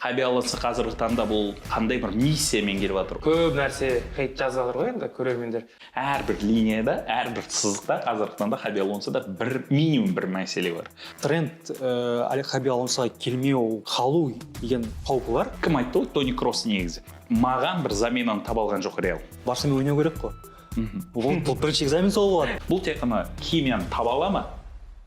Хаби Алонсо қазіргі таңда бұл қандай бір миссиямен келіп жатыр? Көп нәрсе хейт жазып жатыр ғой енді көрермендер. Әрбір линияда, әрбір сызықта қазіргі таңда Хаби Алонсода бір минимум бір мәселе бар. Тренд Хаби Алонсоға келмеу, қалу деген қаупі бар. Кім айтты ғой, Тони Кросс негізі. Маған бір заменаны таба алған жоқ Реал. Барсамен ойнау керек қой. Бұл бірінші экзамен сол болады. Бұл тек қана химияны таба ала ма,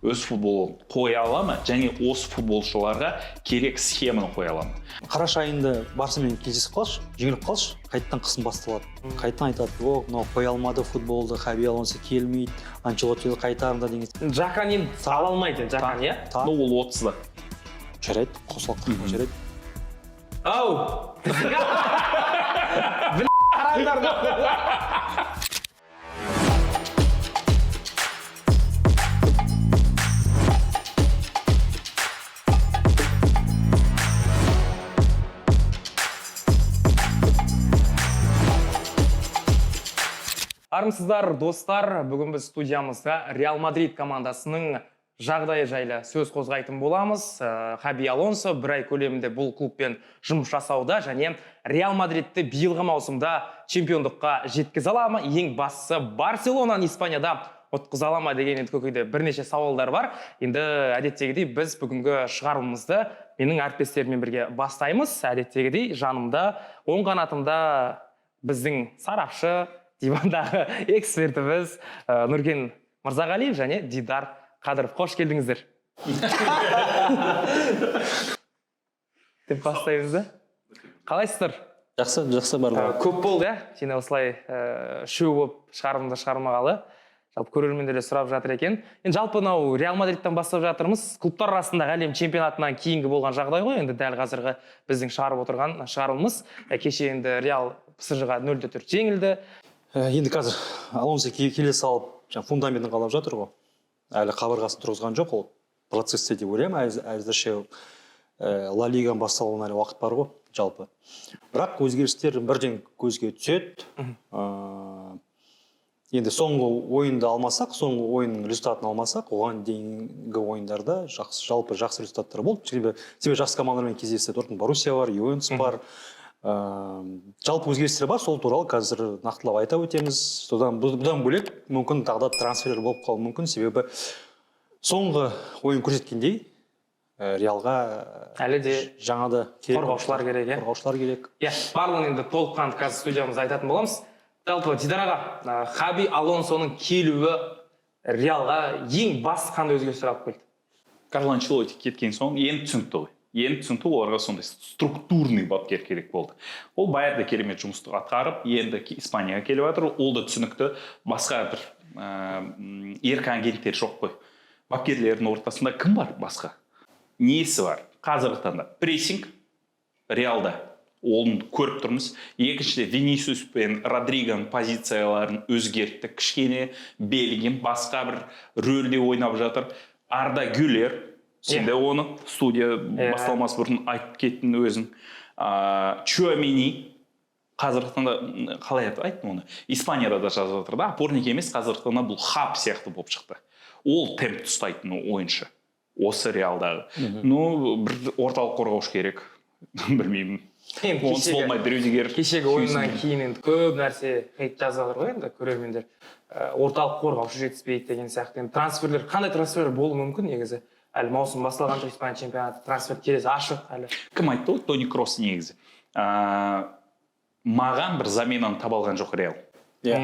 өз футболын қоя ала ма және осы футболшыларға керек схеманы қоя ала ма? Қараша айында Барсамен кездесіп қалшы, жеңіліп қалшы, қайтадан қысым басталады. Қайтадан айтады: «О, мынау қоя алмады футболды, Хаби Алонсо келмейді, Анчелоттиді қайтарыңдар» деген. Жакан енді ала алмайды енді, Жакан, иә? Ну, ол 30-да. Жарайды, қосалқы, жарайды. Ау! Қараңдар. Армысыздар, достар! Бүгін біз студиямызда Реал Мадрид командасының жағдайы жайлы сөз қозғайтын боламыз. Хаби Алонсо бір ай көлемінде бұл клубпен жұмыс жасауда және Реал Мадридті биылғы маусымда чемпиондыққа жеткізе ала ма? Ең бастысы, Барселонаны Испанияда ұтқыза ала ма деген енді көкейде бірнеше сауалдар бар. Енді әдеттегідей біз бүгінгі шығарылымызды менің әріптестеріммен бірге бастаймыз. Әдеттегідей жанымда, оң қанатымда біздің сарапшы, дивандағы экспертіміз Нұркен Мырзағалиев және Дидар Қадыров. Қош келдіңіздер. Деп бастаймыз да. Қалайсыздар? Жақсы, жақсы барлығы. Көп болды, иә? Сені осылай үшеу болып шығарылымды шығармағалы. Жалпы көрермендер де сұрап жатыр екен. Енді жалпы мынау Реал Мадридтан бастап жатырмыз. Клубтар арасындағы әлем чемпионатынан кейінгі болған жағдай ғой. Енді дәл қазіргі біздің шығарып отырған шығарылымыз. Кеше енді Реал ПСЖ-ға 0-4 жеңілді. Енді қазір Алонсо келе салып, жаңа фундаментін қалап жатыр ғой. Әлі қабырғасын тұрғызған жоқ, ол процесте деп ойлаймын. Әзірше Ла Лиганың басталуына әлі уақыт бар ғой жалпы. Бірақ өзгерістер бірден көзге түседі. Енді соңғы ойынды алмасақ, соңғы ойынның результатын алмасақ, оған дейінгі ойындарда жақсы, жалпы жақсы результаттар болды. Себебі жақсы командалармен кездесті. Дортмунд, Боруссия бар, Ювентус бар. Жалпы өзгерістер бар, сол туралы қазір нақтылап айта өтеміз. Содан бұдан бөлек мүмкін тағы да трансферлер болып қалуы мүмкін, себебі соңғы ойын көрсеткендей, Реалға әлі де жаңа да керек, қорғаушылар керек, иә? Қорғаушылар керек. Иә, барлығын енді толыққанды қазір студиямызда айтатын боламыз. Жалпы, Дидар аға, Хаби Алонсоның келуі Реалға ең басты қандай өзгерістер алып келді? Карло Анчелотти кеткен соң енді түсінікті ғой. Енді түсінікті, оларға сондай структурный бапкер керек болды. Ол Байерде керемет жұмысты атқарып, енді Испанияға келіп жатыр. Ол да түсінікті. Басқа бір еркін агенттер жоқ қой. Бапкерлердің ортасында кім бар басқа? Несі бар? Қазіргі таңда прессинг Реалда. Оны көріп тұрмыз. Екіншіде, Винисиус пен Родриганың позицияларын өзгертті. Кішкене Беллингем басқа бір рөлде ойнап жатыр. Арда Гюлер, сен де оны студия басталмас бұрын айтып кеттің өзің. Чуамени қазіргі таңда қалай айттым оны? Испанияда да жазып жатыр да, опорник емес, қазіргі таңда бұл хаб сияқты болып шықты. Ол темпті ұстайтын ойыншы. Осы Реалдағы. Ну, бір орталық қорғаушы керек. Білмеймін. Енді Онсыз болмайды, Рюдигер. Кешегі ойыннан кейін енді көп нәрсе хейт жазып жатыр ғой енді көрермендер. Орталық қорғаушы жетіспейді деген сияқты. Енді трансферлер, қандай трансферлер болуы мүмкін негізі? Әлі маусым басталған жоқ, Испания чемпионаты, трансфер терезесі ашық әлі. Кім айтты ғой, Тони Кросс негізі. Маған бір заменаны таба алған жоқ Реал. Иә.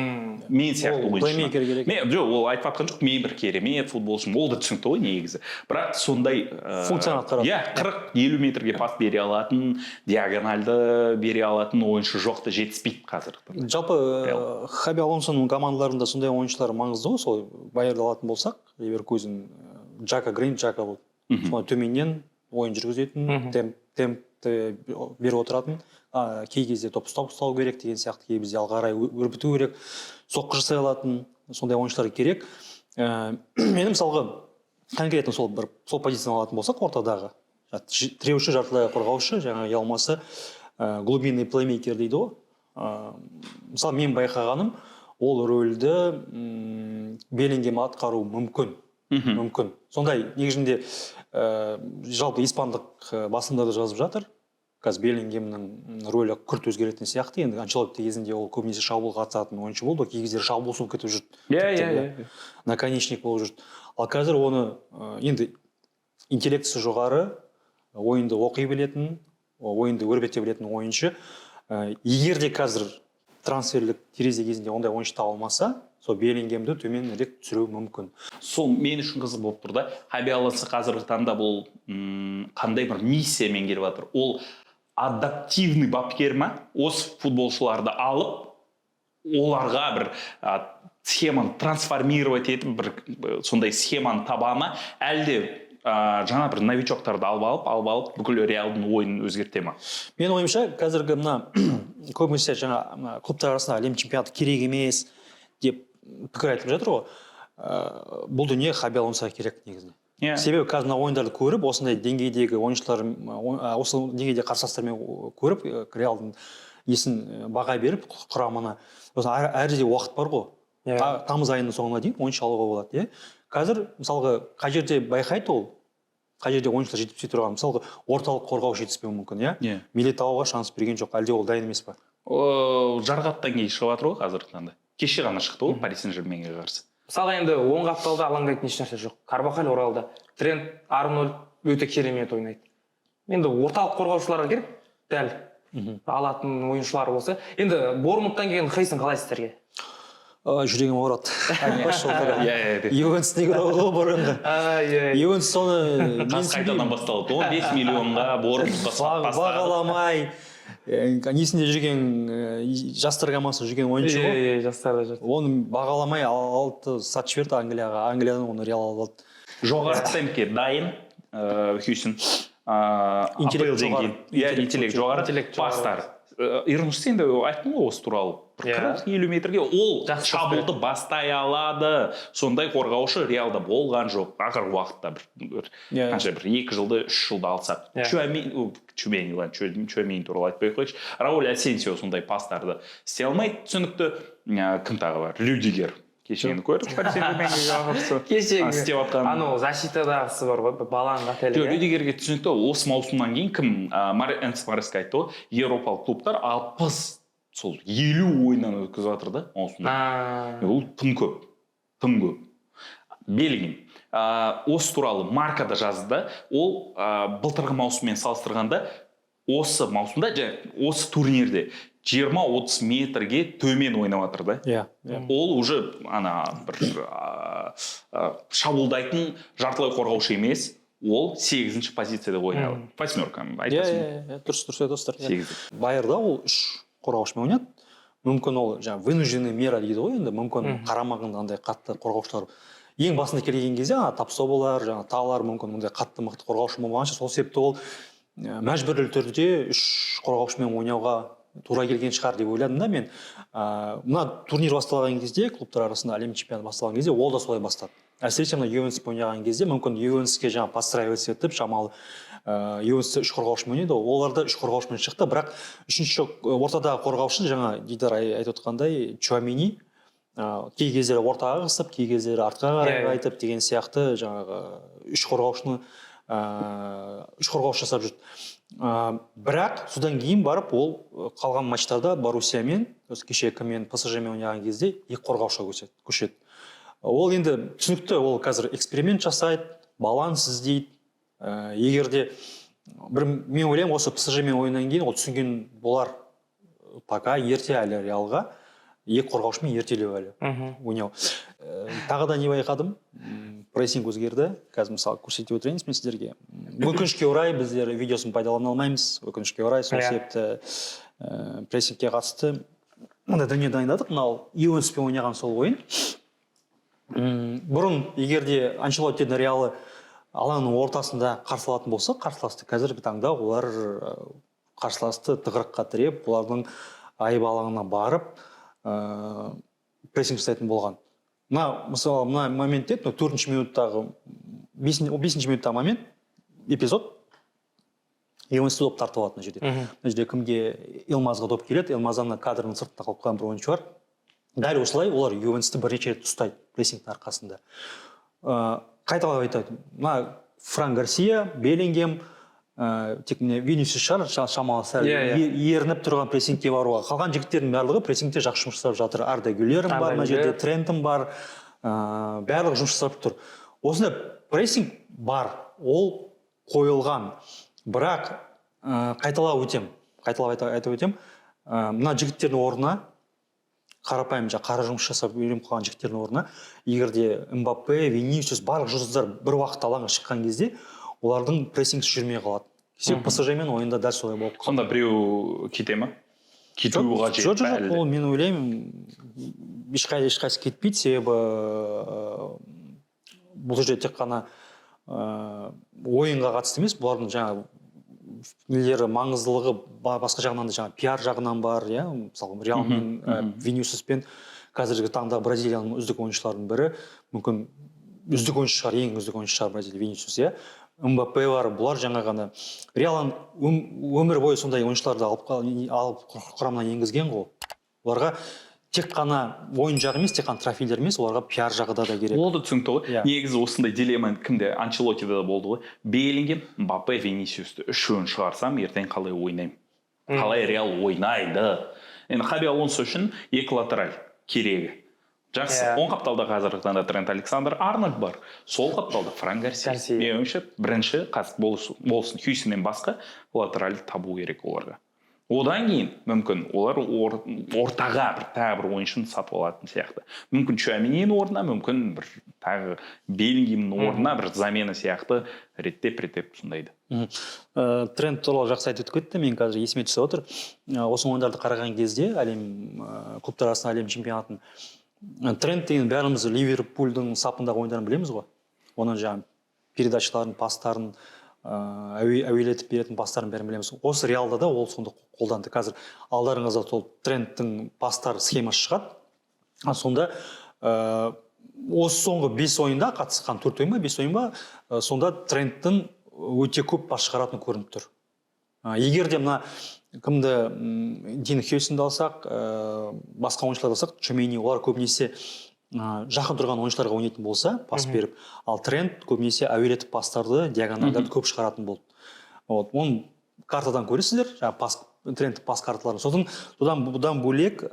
Мен сияқты Ол ойыншыны. плеймейкер керек. Мен, жоқ, ол айтып жатқан жоқ, мен бір керемет футболшымын. Ол да түсінікті ғой негізі. Бірақ сондай, Функцияны атқарады. Иә, 40-50 метрге пас бере алатын, диагональды бере алатын ойыншы жоқ та, жетіспейді қазіргі таңда. Жалпы, Хаби Алонсоның командаларында сондай ойыншылар маңызды ғой. Сол Байерді алатын болсақ, Леверкузен, Джака, Грин Джака болды. Солай төменнен ойын жүргізетін, темпті беріп отыратын. Кей кезде топ ұстап ұстау керек деген сияқты, кей кезде алға қарай өрбіту керек, соққы жасай алатын сондай ойыншылар керек. Мен мысалға конкретно сол бір сол позицияны алатын болсақ, ортадағы тіреуші, жартылай қорғаушы, жаңағы я болмаса, глубинный плеймейкер дейді ғой. Мысалы, мен байқағаным, ол рөлді Беллингем атқару мүмкін. Мүмкін. Сондай негізінде, жалпы испандық басылымдарда жазып жатыр. Қазір Беллингемнің рөлі күрт өзгеретін сияқты. Енді Анчелотти кезінде ол көбінесе шабуылға қатысатын ойыншы болды ғой, кей кездері шабуыл кетіп жүрді. Иә. Тіпті, иә наконечник болып жүрді. Ал қазір оны енді интеллектісі жоғары, ойынды оқи білетін, ойынды өрбіте білетін ойыншы. Егер де қазір трансферлік терезе кезінде ондай ойыншы таба алмаса, сол Беллингемді төменірек түсіруі мүмкін. Сол мен үшін қызық болып тұр да. Хаби Алонсо қазіргі таңда бұл қандай бір миссиямен келіп жатыр? Ол адаптивный бапкер ма? Осы футболшыларды алып, оларға бір схеманы трансформировать етіп, бір сондай схеманы таба ма, әлде жаңа бір новичоктарды алып алып бүкіл Реалдың ойынын өзгерте ма? Менің ойымша, қазіргі мына көбінесе жаңа мына клубтар арасында әлем чемпионаты керек емес деп пікір айтылып жатыр ғой. Бұл дүние Хаби Алонсоға керек негізінде. Себебі қазір мына ойындарды көріп, осындай деңгейдегі ойыншылар, осы деңгейде қарсыластармен көріп, Реалдың несін баға беріп құрамына, сосын әр жерде уақыт бар ғой. Тамыз айының соңына дейін ойыншы алуға болады, иә. Қазір мысалға қай жерде байқайды ол, қай жерде ойыншылар жетіспей тұрғанын? Мысалға, орталық қорғау жетіспеуі мүмкін, иә. Иә. Милитаоға шанс берген жоқ, әлде ол дайын емес па? Жарақаттан кейін шығып жатыр ғой қазіргі таңда. Кеше ғана шықты ғой Пари Сен Жерменге қарсы. Мысалға, енді оң қапталда алаңдайтын ешнәрсе жоқ. Карвахаль оралды, Трент Арнольд өте керемет ойнайды. Енді орталық қорғаушыларға керек дәл алатын ойыншылар болса. Енді Борнмуттан келген Хейсен қалай сіздерге? Жүрегім ауырады, айтпашы ол туралы. Иә, иә, иә. Ювентус игрогі ғой бұрынғы. Иә. Ювентус соны Қазір қайтадан басталды, 15 миллионға Борнмутқа сатып тастады. Бағаламай, несінде жүрген, жастар командасында жүрген ойыншы ғой. Иә, жастарда жүр. Оны бағаламай алды, сатып жіберді Англияға, Англиядан оны Реал алып алды. Жоғары темпке дайын Хьюстон. Интеллект АПЛ жоғары. деңгейін. Иә, интеллект жоғары. Интеллект жоғары. Пастар. Ирнус, енді айттым ғой осы туралы. Бір 40-50 метрге ол Жақсы шабуылды бастай алады. Сондай қорғаушы Реалда болған жоқ. Ақырғы уақытта бір Иә. қанша, бір 2 жылды, 3 жылды алсақ. Чуамени, ладно, Чуамени туралы айтпай ақ қояйыншы. Рауль Асенсио сондай пастарды істей алмайды, түсінікті. Кім тағы бар? Рюдигер. Кешені көрдік Пари Сен-Жерменге қарсы. Кешегі істеп жатқан. Анау защитадағысы бар ғой, баланың Жоқ, қателігі. Рюдигерге түсінікті. Осы маусымнан кейін кім Энцо Мареска айтты ғой, еуропалық клубтар 60, сол 50 ойыннан өткізіп жатыр да маусымда. Ол тым көп, тым көп. Беллингем, осы туралы Маркада жазды да. Ол былтырғы маусыммен салыстырғанда осы маусымда және осы турнирде 20-30 метрге төмен ойнап жатыр да. иә иә Ол уже ана бір шабуылдайтын жартылай қорғаушы емес, ол сегізінші позицияда ойнайды, восьмерка айтасың. Иә, дұрыс айтасыздар, иә. Сегізде. Байерда ол үш қорғаушымен ойнады. Мүмкін, ол жаңағы вынужденный мера дейді ғой енді. Мүмкін, қарамағында андай қатты қорғаушылар ең басында келген кезде ана Тапсобалар, жаңағы Талар, мүмкін, ондай қатты мықты қорғаушы болмаған шығар. Сол себепті ол мәжбүрлі түрде үш қорғаушымен ойнауға тура келген шығар деп ойладым да мен. Мына турнир басталған кезде, клубтар арасында әлем чемпионаты басталған кезде ол да солай бастады. Әсіресе мына Ювентуспен ойнаған кезде, мүмкін, Ювентуске жаңағы подстраиваться етіп, шамалы Ювентусте үш қорғаушымен ойнайды ғой, олар да үш қорғаушымен шықты. Бірақ үшінші ортадағы қорғаушы, жаңа Дидар айтып отқандай, Чуамени кей кездері ортаға қысып, кей кездері артқа қарай Иә, иә. қайтып деген сияқты, жаңағы үш қорғаушыны үш қорғаушы жасап жүрді. Бірақ содан кейін барып ол қалған матчтарда Боруссиямен, осы кеше кіммен, ПСЖ-мен ойнаған кезде екі қорғаушыға көшеді. Ол енді түсінікті, ол қазір эксперимент жасайды, баланс іздейді. Егер де бір, мен ойлаймын, осы ПСЖ-мен ойыннан кейін ол түсінген болар, пока ерте әлі Реалға, екі қорғаушымен ертелеу әлі ойнау. Тағы да не байқадым? Прессинг өзгерді. Қазір, мысалы, көрсетіп отырайын мен сіздерге. Өкінішке орай, біздер видеосын пайдалана алмаймыз, өкінішке орай. Сол себепті прессингке қатысты мындай дүние дайындадық. Мынау Ювентуспен ойнаған сол ойын. Бұрын егер де Анчелоттидің Реалы алаңның ортасында қарсы алатын болса қарсыласты, қазіргі таңда олар қарсыласты тығырыққа тіреп, олардың айып алаңына барып, прессинг жасайтын болған. Мына, мысалы, мына моментте, мына төртінші минуттағы, 5-минуттағы момент, эпизод, Ювентус доп тартып алады мына жерде. Мына жерде кімге? Илмазға доп келеді. Илмаздан кадрдың сыртында қалып қалған бір ойыншы бар. Дәл осылай олар Ювентусты бірнеше рет ұстайды прессингтің арқасында. Қайталап айтады, мына Фран Гарсия, Беллингем. Тек міне, Винисиус шығар шамалы сәл Иә, иә. ерініп тұрған прессингке баруға. Қалған жігіттердің барлығы прессингте жақсы жұмыс жасап жатыр. Арда Гюлерім Арда бар мына жерде, Гүлер. Трентім бар, барлығы жұмыс жасап тұр. Осындай прессинг бар, ол қойылған. Бірақ қайталап өтем, қайталап айтып өтем, мына жігіттердің орнына, қарапайым жаңағы қара жұмыс жасап үйреніп қалған жігіттердің орнына, егер де Мбаппе, Винисиус, барлық жұлдыздар бір уақытта алаңға шыққан кезде, олардың прессингсі жүрмей қалады. Себебі ПСЖ мен ойында дәл солай болып қалды. Сонда біреу кете ма? Кетуі қажет Жоқ, пе жоқ, әлі де? Ол, мен ойлаймын, ешқайсысы кетпейді, себебі бұл жерде тек қана ойынға қатысты емес, бұлардың жаңағы нелері, маңыздылығы басқа жағынан да, жаңағы пиар жағынан бар, иә. Мысалы, Реалмен Винисиуспен қазіргі таңда Бразилияның үздік ойыншыларының бірі, мүмкін, үздік ойыншы шығар, ең үздік ойыншы шығар Бразилия Винисиус, иә. Мбаппе бар. Бұлар жаңа ғана Реал өмір бойы сондай ойыншыларды алып құрамына енгізген ғой. Оларға тек қана ойын жағы емес, тек қана трофейлер емес, оларға пиар жағы да керек. Ол да түсінікті ғой. Иә. Негізі осындай дилемма кімде, Анчелоттида да болды ғой. Беллингем, Мбаппе, Винисиусты, үшеуін шығарсам, ертең қалай ойнаймын, қалай Реал ойнайды? Енді Хаби Алонсо үшін екі латераль керегі жақсы. Оң қапталда қазіргі таңда Трент Александр Арнольд бар, сол қапталда Фран Гарсия. Гарсия. Менің ойымша, бірінші қазір болсын, Хюсеннен басқа латераль табу керек оларға. Одан кейін мүмкін олар ортаға бір тағы бір ойыншыны сатып алатын сияқты. Мүмкін, Чуаменинің орнына, мүмкін, бір тағы Беллингемнің орнына бір замена сияқты реттеп реттеп сондайды. Трент туралы жақсы айтып өтіп кетті, мен қазір есіме түсіп отыр. Осы ойындарды қараған кезде, әлем клубтар арасында әлем чемпионатын, Трент деген, бәріміз Ливерпульдің сапындағы ойындарын білеміз ғой. Оның жаңағы передачаларын, пастарын, әуелетіп беретін пастарын бәрін білеміз. Осы Реалда да ол сонда қолданды. Қазір алдарыңызда сол Тренттің пастар схемасы шығады. А сонда осы соңғы бес ойында қатысқан, төрт ойын ба, бес ойын ба, сонда Тренттің өте көп пас шығаратыны көрініп тұр. Егер де мына кімді, Дин Хьюсенді алсақ, басқа ойыншыларды алсақ, Чумени, олар көбінесе жақын тұрған ойыншыларға ойнайтын болса, пас беріп, ал Трент көбінесе әуелетіп пастарды, диагональдарды көп шығаратын болды. Вот оны картадан көресіздер, жаңағы пас, Трент пас карталарын. Сосын содан бұдан бөлек,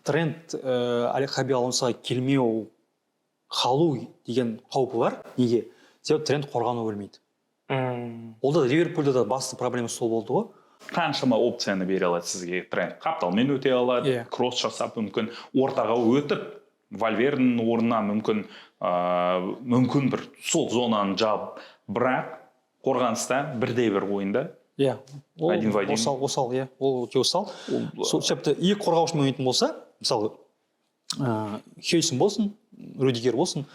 Трент Хаби Алонсоға келмеу қалу деген қаупі бар. Неге? Себебі Трент қорғану білмейді. Ол да Ливерпульда да басты проблема сол болды ғой. Қаншама опцияны бере алады сізге Трент: қапталмен өте алады, кросс жасап, мүмкін, ортаға өтіп, Вальверденің орнына мүмкін, мүмкін, бір сол зонаны жабып, бірақ қорғаныста бірде бір ойында Иә, ол один в один. осал, осал, иә, ол өте осал. Ол Сол себепті екі қорғаушымен ойнайтын болса, мысалы, Хейсон болсын, Рюдигер болсын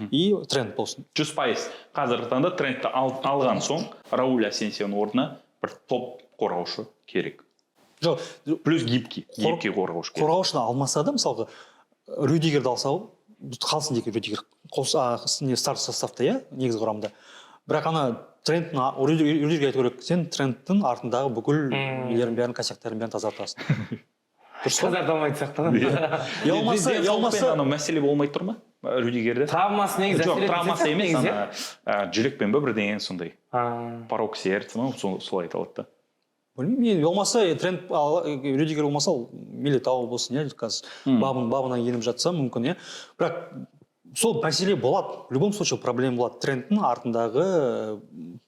и Трент болсын. 100%. Қазіргі таңда Трентті алған соң, Рауль Асенсионың орнына бір топ қорғаушы керек. Жоқ. Плюс гибкий қорғаушы керек. Қорғаушыны алмаса да, мысалға, Рюдигерді алса, қалсын дейік, Рюдигер қос, не, старт составта, иә, негізгі құрамда. Бірақ ана Тренттің Рюдигерге айту керек: сен Тренттің артындағы бүкіл нелерін бәрін, косяктарын бәрін тазартасың, дұрыс қой? Тазарта алмайтын сияқты да. Я болмаса, я Денсаулықпен болмаса анау мәселе болмай тұр ма Рюдигерде? Травмасы негізі Жоқ, әсер ететін травмасы сияқты емес, негізі, иә? ана жүрекпен ба, бірдеңе сондай. А. Порок сердца ма, солай айталады да. Білмеймін, мен болмаса Трент, Рюдигер болмаса, ол Милитао болсын, иә, қазір бабына еніп жатса, мүмкін, иә. Бірақ сол мәселе болады, в любом случае проблема болады. Тренттің артындағы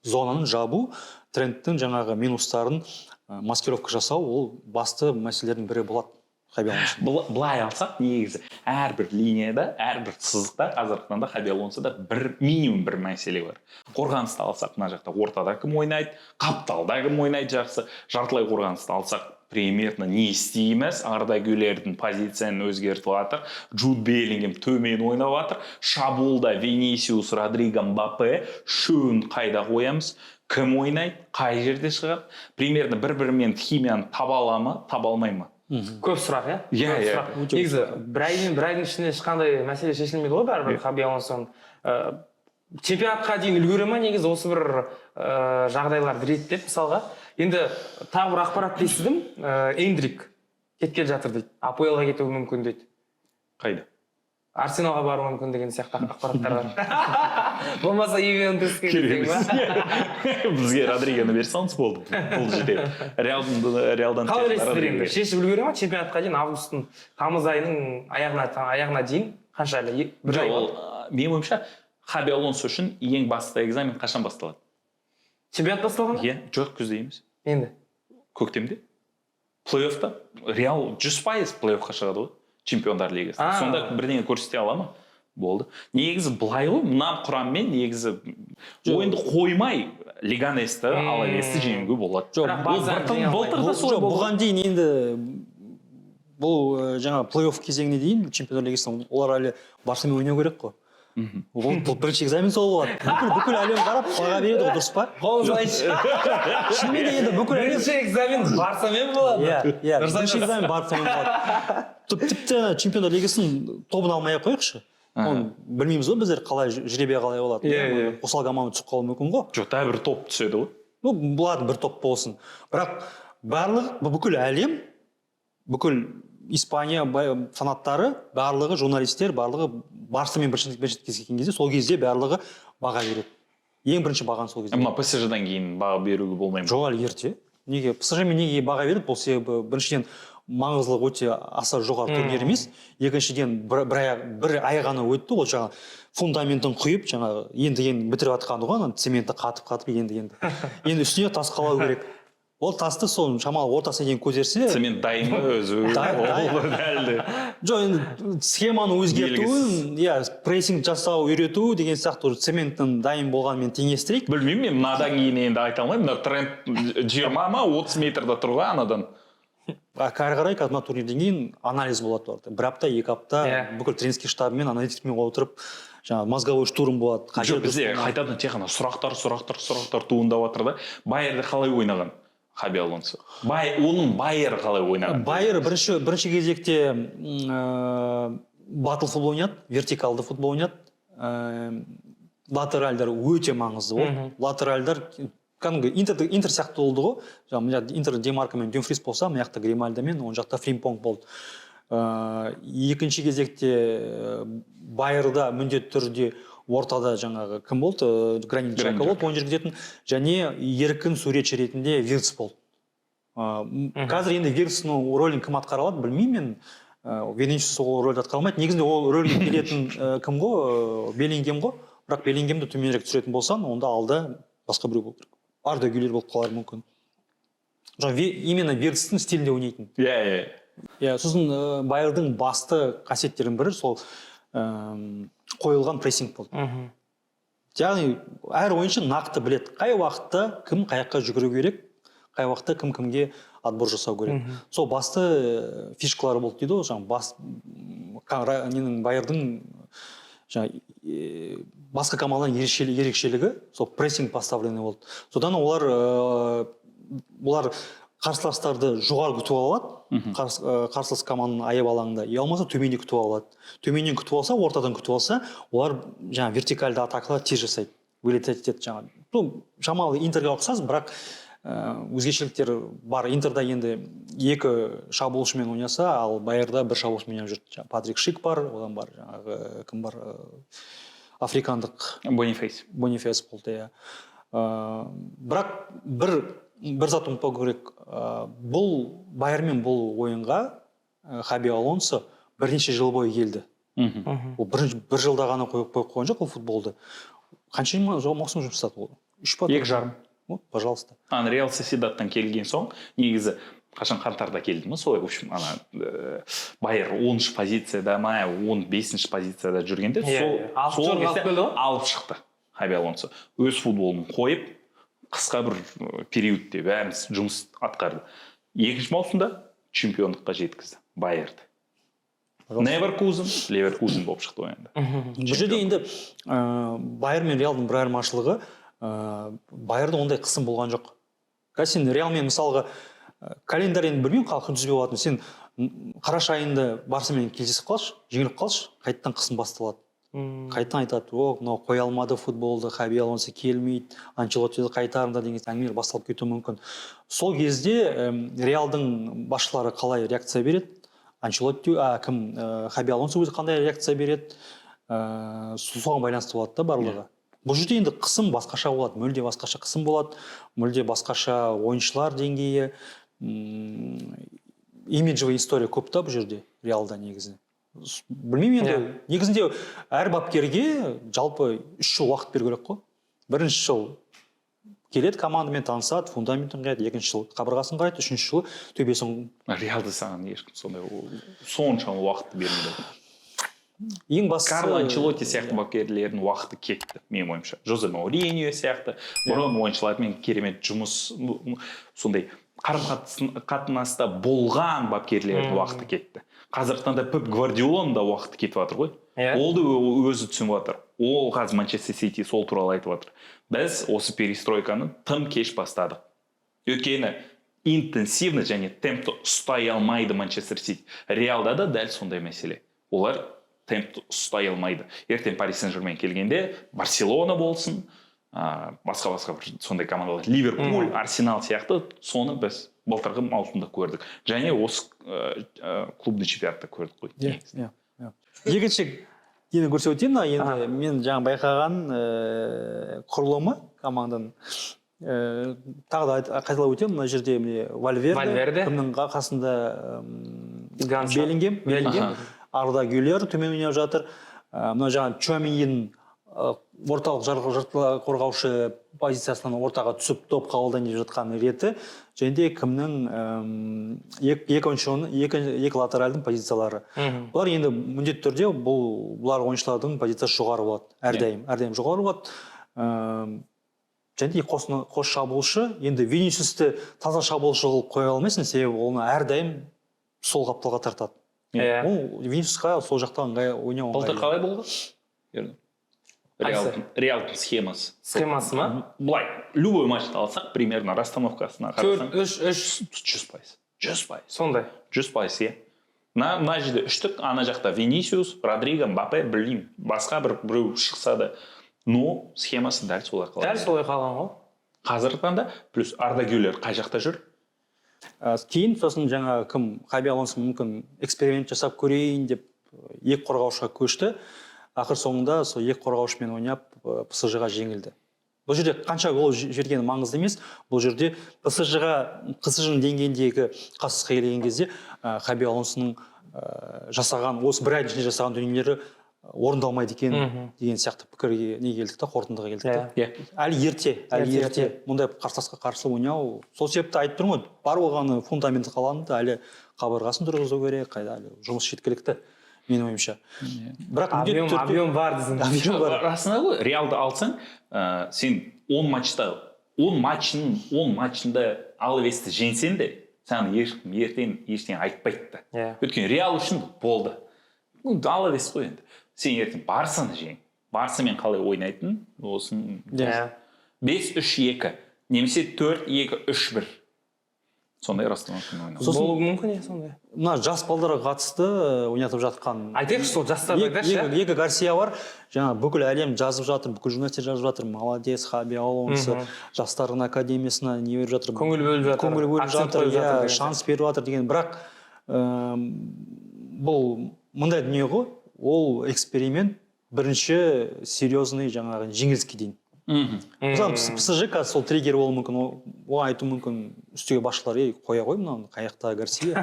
зонаны жабу, Тренттің жаңағы минустарын маскировка жасау, ол басты мәселелердің бірі болады Хаби Алонсо. Былай алсақ, негізі әрбір линияда, әрбір сызықта қазіргі таңда Хаби Алонсода бір минимум бір мәселе бар. Қорғанысты алсақ, мына жақта ортада кім ойнайды, қапталда кім ойнайды, жақсы. Жартылай қорғанысты алсақ, примерно не істейміз? Арда Гюлердің позицияны өзгертіп жатыр, Джуд Беллингем төмен ойнап жатыр. Шабуылда Винисиус, Родриго, Мбаппе, үшеуін қайда қоямыз, кім ойнайды, қай жерде шығады, примерно бір бірімен химияны таба ала ма, таба алмай ма? Көп сұрақ, иә. Иә, Көп иә. сұрақ. Өте. Негізі бір айдың, бір айдың ішінде ешқандай мәселе шешілмейді ғой бәрібір. Хаби Алонсоның чемпионатқа дейін үлгере ма негізі осы бір жағдайларды реттеп? Мысалға, енді тағы бір ақпарат естідім, Эндрик кеткелі жатыр дейді, АПЛ-ға кетуі мүмкін дейді. Қайда? Арсеналға баруы мүмкін деген сияқты ақпараттар бар. Болмаса Ювентуске Керек десең ба? емес. Бізге Родригоны бере салыңыз, болды, бұл жетеді. Реалдан Қалай тек ойлайсыздар, Родриго енді керек. шешіп үлгере ма чемпионатқа дейін, августтың, тамыз айының аяғына дейін? Қанша әлі? Бір ай Жоқ, ол бар. Менің ойымша, Хаби Алонсо үшін ең басты экзамен қашан басталады? Чемпионат басталғанда? Иә, жоқ, күзде емес. Енді? Көктемде, плей-оффта. Реал 100% плей-оффқа шығады ғой Чемпиондар лигасында. Сонда бірдеңе көрсете ала ма, болды. Негізі былай ғой, мына құраммен негізі ойынды қоймай Леганесті, Алавесті жеңуге болады. Жоқ, Бірақ Ол Барсаны жеңе алмайды. былтыр да солай Жоқ, болды. бұған дейін енді бұл жаңа плей-офф кезеңіне дейін, Чемпиондар лигасында олар әлі Барсамен ойнау керек қой. Бұл бірінші экзамен сол болады. Бүкіл әлем қарап, баға береді ғой, дұрыс па? Қолыңызды айтшы. Шынымен де енді бүкіл әлем Бірінші экзамен Барсамен болады. Иә, Дұрыс бірінші айтасыз. экзамен Барсамен болады. Тіпті Чемпиондар лигасының тобын алмай ақ қояйықшы. Оны білмейміз ғой біздер, қалай жребий қалай болады. Иә, иә. Осал команда түсіп қалуы мүмкін ғой. Жоқ, тағы бір топ түседі ғой. Ну болады, бір топ болсын, бірақ барлық, бүкіл әлем, бүкіл Испания фанаттары, барлығы, журналистер, барлығы Барсамен бірінші кездескен кезде, сол кезде барлығы баға береді, ең бірінші бағаны сол кезде. Мына ПСЖ-дан кейін баға беруге болмай ма? Жоқ, әлі ерте. Неге ПСЖ мен неге баға береді? Бұл себебі, біріншіден, маңыздылығы өте аса жоғары турнир емес, екіншіден, бір ай ғана өтті. Ол жаңағы фундаментін құйып, жаңағы енді енді бітіріп жатқаны ғой. Ана цементі қатып қатып енді үстіне тас қалау керек. Ол тасты сол шамалы ортасына дейін көтерсе. Цемент дайын ба өзі? Дайын. Ол әлі де Жоқ, енді схеманы өзгертуін, иә, прессинг жасау, үйрету деген сияқты, уже цементтің дайын болғанымен теңестірейік. Білмеймін, мен мынадан кейін енді айта алмаймын. Мына Трент 20 ма, 30 метрда тұр ғой анадан. А әрі қарай қазір мына турнирден кейін анализ болады оларда. Бір апта, 2 апта бүкіл тренерский штабымен, аналитикпен отырып, жаңағы мозговой штурм болады. Қай Жоқ, жерде бізде дұрыс болмады. қайтадан тек қана сұрақтар, сұрақтар, сұрақтар туындап жатыр да. Байерді қалай ойнаған Хаби Алонсо? Оның Байері қалай ойнаған? Байер бірінші кезекте батыл футбол ойнады, вертикалды футбол ойнады. Латеральдар өте маңызды болды. Латеральдар кәдімгі Интер сияқты болды ғой. Жаңағы мына жақта Интер Демарко мен Дюмфрис болса, мына жақта Гримальдо мен оң жақта Фримпонг болды. Екінші кезекте Байерда міндетті түрде ортада жаңағы кім болды? Гранит Джака Гранит. болды ойын жүргізетін және еркін суретші ретінде Вирц болды. Қазір енді Вирцнің рөлін кім атқара алады, білмеймін мен. Винисиус ол рөлді атқара алмайды. Негізінде ол рөлге келетін кім ғой? Беллингем ғой. Бірақ Беллингемді төменірек түсіретін болсаң, онда алда басқа біреу болу керек. Арда Гюлер болып қалары мүмкін. Жоқ, именно Вирцтің стилінде ойнайтын. Иә, иә. Иә, сосын Байердің басты қасиеттерінің бірі сол қойылған прессинг болды. Яғни әр ойыншы нақты біледі, қай уақытта кім қай жаққа жүгіру керек, қай уақытта кім кімге отбор жасау керек. Сол басты фишкалары болды дейді ғой, жаңағы бас ненің, Байердің жаңағы басқа командадан ерекшелігі сол прессинг поставленный болды. Содан олар қарсыластарды жоғары күтіп алады, қарсылас команданың айып алаңында, я болмаса төменде күтіп алады. Төменнен күтіп алса, ортадан күтіп алса, олар жаңағы вертикальды атакалар тез жасайды, вылетать етеді жаңағы. Ну, шамалы Интерге ұқсас, бірақ өзгешеліктер бар. Интерда енді екі шабуылшымен ойнаса, ал Байерда бір шабуылшымен ойнап жүрді. Жаңағы Патрик Шик бар, одан бар жаңағы кім бар, африкандық. Бонифейс. Бонифес болды, иә. Бірақ бір зат ұмытпау керек. Бұл Байермен бұл ойынға Хаби Алонсо бірнеше жыл бойы келді. Ол бір жылда ғана қойып қойған жоқ ол футболды. Қанша маусым жұмыс жасады ол? Үш па? 2,5. Вот, пожалуйста. Ана Реал Сосьедадтан келген соң, негізі қашан, қаңтарда келді ма, солай. В общем, ана Байер 10-шы позицияда ма, 15-ші позицияда жүргенде, Иә, сол иә. Алтыншы сол орынға алып кезде келді ғой. алып шықты Хаби Алонсо. Өз футболын қойып, қысқа бір периодте бәріміз жұмыс атқарды. Екінші маусымда чемпиондыққа жеткізді Байерді. Неверкузен Леверкузен болып шықты ғой енді. Бұл жерде енді Байер мен Реалдың бір айырмашылығы, Байерда ондай қысым болған жоқ. Қазір сен Реалмен мысалға календарь, енді білмеймін қалай күнтізбе болатынын, сен қараша айында Барсамен кездесіп қалшы, жеңіліп қалшы, қайтадан қысым басталады. Қайтадан айтады: «О, мынау қоя алмады футболды, Хаби Алонсо келмейді, Анчелоттиді қайтарыңдар» деген әңгімелер басталып кетуі мүмкін. Сол кезде Реалдың басшылары қалай реакция береді? Анчелотти, кім, Хаби Алонсо өзі қандай реакция береді, соған байланысты болады да барлығы. Бұл жерде енді қысым басқаша болады, мүлде басқаша қысым болады, мүлде басқаша ойыншылар деңгейі, имиджевый история көп та бұл жерде Реалда негізі. Білмеймін енді, негізінде әр бапкерге жалпы 3 жыл уақыт беру керек қой. Бірінші жыл келеді, командамен танысады, фундаментін құяды, екінші жыл қабырғасын қарайды, үшінші жылы төбесін. Реалда саған ешкім сондай соншама уақытты бермейді. Ең бастысы, Карло Анчелотти сияқты бапкерлердің уақыты кетті, менің ойымша. Жозе Мауриньо сияқты бұрын ойыншылармен керемет жұмыс, сондай қарым қатынаста болған бапкерлердің уақыты кетті. Қазіргі таңда Пеп Гвардиоланың да уақыты кетіп жатыр ғой. Ол да өзі түсініп жатыр. Ол қазір Манчестер Сити сол туралы айтып жатыр: біз осы перестройканы тым кеш бастадық, өйткені интенсивно және темпті ұстай алмайды Манчестер Сити. Реалда да дәл сондай мәселе, олар темпті ұстай алмайды. Ертең Пари Сен Жермен келгенде, Барселона болсын, басқа басқа бір сондай командалар, Ливерпуль, Арсенал сияқты, соны біз былтырғы маусымда көрдік және осы клубный чемпионатта көрдік қой. Иә иә иә Екінші нені көрсетіп өтейін. Мына енді мен жаңа байқаған құрылымы команданың, тағы да қайталап өтемін. Мына жерде, міне, Вальверде, Вальверде. кімнің қасында? Ганса. Беллингем, Беллингем, Арда Гюлер төмен ойнап жатыр. Мына жаңа Чуаменидің орталық жартылай қорғаушы позициясынан ортаға түсіп, доп қабылдайын деп жатқан реті және де кімнің, екі ойыншының, екі латеральдың позициялары. Бұлар енді міндетті түрде бұлар ойыншылардың позициясы жоғары болады, әрдайым жоғары болады. Және де қос шабуылшы. Енді Винисиусті таза шабуылшы қылып қоя алмайсың, себебі оны әрдайым сол қапталға тартады. Ол Винисиусқа сол жақта ыңғай ойнау Былтыр ыңғайлы. қалай болды? Қайсы? Реалдың схемасы. Схемасы ма? Былай, любой матчты алсақ, примерно расстановкасына Төрт қарасаң, үш үш 100%, 100%. Сондай. 100%, иә. Мына жерде үштік, ана жақта Винисиус, Родриго, Мбаппе, білмеймін, басқа бір біреу шықса да, но схемасы дәл солай қалады. Дәл солай қалған ғой. Қазіргі таңда плюс Арда Гюлер қай жақта жүр? Кейін сосын жаңа кім, Хаби Алонсо мүмкін эксперимент жасап көрейін деп екі қорғаушыға көшті. Ақыр соңында сол екі қорғаушымен ойнап, ПСЖ-ға жеңілді. Бұл жерде қанша гол жібергені маңызды емес. Бұл жерде ПСЖ-ға, ПСЖ-ның деңгейіндегі қарсыласқа келген кезде Хаби Алонсоның жасаған, осы бір айдың ішінде жасаған дүниелері орындалмайды екен деген сияқты пікірге не келдік та, қорытындыға келдік та. Әлі ерте, әлі Ерте, ерте мұндай қарсыласқа қарсы ойнау. Сол себепті айтып тұрмын ғой, бар болғаны фундамент қаланды, әлі қабырғасын тұрғызу керек, қайда, әлі жұмыс жеткілікті менің ойымша. Бірақ міндетті Объем, түрде объем бар дейсің. Объем бар. Расында ғой, Реалды алсаң, сен 10 матчта, 10 матчын, 10 матчында Алвесті жеңсең де, саған ешкім ертең ештеңе айтпайды да. Өйткені Реал үшін бұл болды, ну, Алвес қой енді. Сен ертең Барсаны жең, Барсамен қалай ойнайтын осын. 5-3-2 немесе 4-2-3-1, сондай расстановкамен ойнау. Болуы мүмкін, иә, сондай. Мына жас балдарға қатысты ойнатып жатқан Айтайықшы, сол жастарды айтайықшы, иә. Екі Гарсия бар. Жаңа бүкіл әлем жазып жатыр, бүкіл журналистер жазып жатыр: молодец Хаби Алонсо, жастардың академиясына не беріп жатыр, Көңіл бөліп жатыр, көңіл бөліп акцент жатыр, қойып жатыр иә, деген. шанс беріп жатыр деген. Бірақ бұл мындай дүние ғой, ол эксперимент бірінші серьезный жаңағы жеңіліске дейін. Мысалы, ПСЖ қазір сол триггер болуы мүмкін. Оған айтуы мүмкін үстіге басшылар: «Ей, қоя ғой мынаны, қай жақта Гарсия,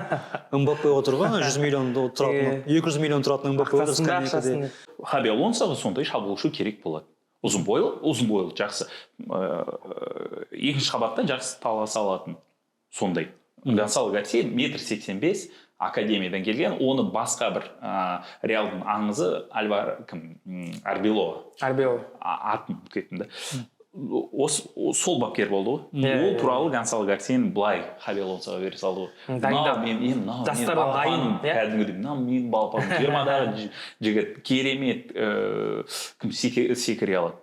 Мбаппе отыр ғой, ана 100 миллион тұратын, 200 миллион тұратын Мбаппе отыр Ақшасын да, скамейкада». ақшасын. Хаби Алонсоға сондай шабуылшы керек болады: ұзын бойлы, ұзын бойлы, жақсы, екінші қабатта жақсы таласа алатын сондай. Гонсало Гарсия 1,85 м, академиядан келген. Оны басқа бір Реалдың аңызы Альвар кім, Арбелоа. Арбело. Атын ұмытып кеттім да, осы сол бапкер болды ғой. Ол туралы Гонсало Гарсияны былай Хаби Алонсоға бере салды ғой. Дайындап. Мынау мен, е, мынау менің Жастардан балапаным, дайын, иә? кәдімгідей мынау менің балапаным, 20-дағы жігіт, керемет, кім, секіре алады,